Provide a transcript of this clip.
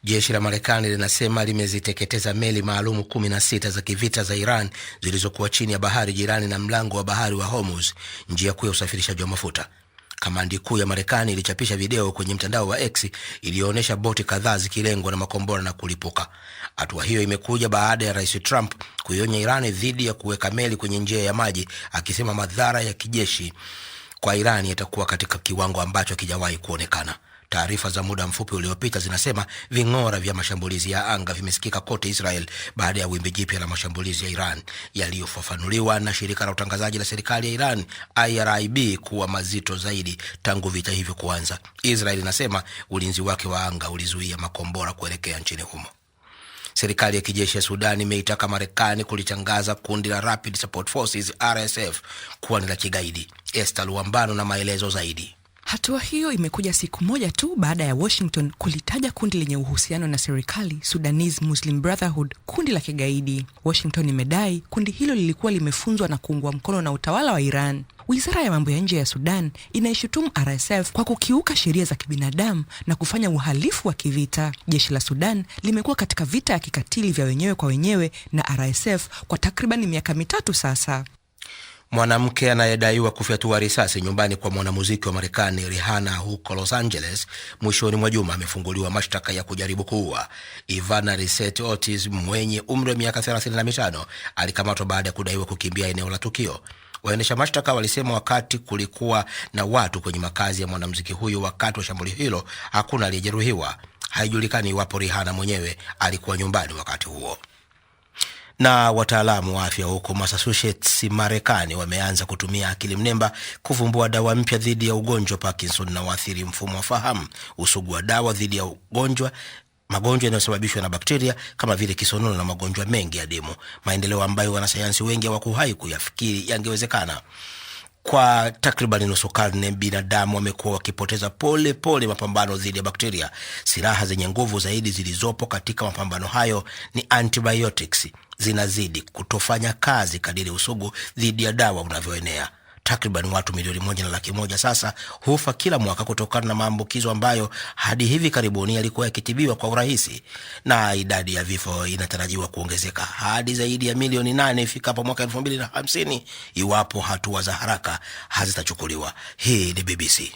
Jeshi la Marekani linasema limeziteketeza meli maalumu 16 za kivita za Iran zilizokuwa chini ya bahari jirani na mlango wa bahari wa Hormuz, njia kuu ya usafirishaji wa mafuta. Kamandi kuu ya Marekani ilichapisha video kwenye mtandao wa X iliyoonyesha boti kadhaa zikilengwa na makombora na kulipuka. Hatua hiyo imekuja baada ya Rais Trump kuionya Iran dhidi ya kuweka meli kwenye njia ya maji, akisema madhara ya kijeshi kwa Iran yatakuwa katika kiwango ambacho hakijawahi kuonekana. Taarifa za muda mfupi uliopita zinasema ving'ora vya mashambulizi ya anga vimesikika kote Israel baada ya wimbi jipya la mashambulizi ya Iran yaliyofafanuliwa na shirika la utangazaji la serikali ya Iran IRIB kuwa mazito zaidi tangu vita hivyo kuanza. Israel inasema ulinzi wake wa anga ulizuia makombora kuelekea nchini humo. Serikali ya kijeshi ya Sudan imeitaka Marekani kulitangaza kundi la Rapid Support Forces RSF kuwa ni la kigaidi. Esther Luambano na maelezo zaidi. Hatua hiyo imekuja siku moja tu baada ya Washington kulitaja kundi lenye uhusiano na serikali, Sudanese Muslim Brotherhood, kundi la kigaidi. Washington imedai kundi hilo lilikuwa limefunzwa na kuungwa mkono na utawala wa Iran. Wizara ya mambo ya nje ya Sudan inaishutumu RSF kwa kukiuka sheria za kibinadamu na kufanya uhalifu wa kivita. Jeshi la Sudan limekuwa katika vita ya kikatili vya wenyewe kwa wenyewe na RSF kwa takriban miaka 3 sasa. Mwanamke anayedaiwa kufyatua risasi nyumbani kwa mwanamuziki wa Marekani Rihanna huko Los Angeles mwishoni mwa juma amefunguliwa mashtaka ya kujaribu kuua. Ivana Riset Otis mwenye umri wa miaka 35 alikamatwa baada ya kudaiwa kukimbia eneo la tukio. Waendesha mashtaka walisema wakati kulikuwa na watu kwenye makazi ya mwanamuziki huyo wakati wa shambulio hilo, hakuna aliyejeruhiwa. Haijulikani iwapo Rihanna mwenyewe alikuwa nyumbani wakati huo. Na wataalamu wa afya huko Massachusetts, Marekani wameanza kutumia akili mnemba kuvumbua dawa mpya dhidi ya ugonjwa Parkinson na waathiri mfumo wa fahamu. Usugu wa dawa dhidi ya ugonjwa magonjwa yanayosababishwa na bakteria kama vile kisonono na magonjwa mengi ya dimu, maendeleo ambayo wanasayansi wengi hawakuwahi kuyafikiri yangewezekana. Kwa takriban nusu karne binadamu wamekuwa wakipoteza pole pole mapambano dhidi ya bakteria. Silaha zenye nguvu zaidi zilizopo katika mapambano hayo ni antibiotics, zinazidi kutofanya kazi kadiri usugu dhidi ya dawa unavyoenea. Takriban watu 1,100,000 sasa hufa kila mwaka kutokana na maambukizo ambayo hadi hivi karibuni yalikuwa yakitibiwa kwa urahisi, na idadi ya vifo inatarajiwa kuongezeka hadi zaidi ya milioni 8 ifikapo mwaka 2050 iwapo hatua za haraka hazitachukuliwa. Hii ni BBC.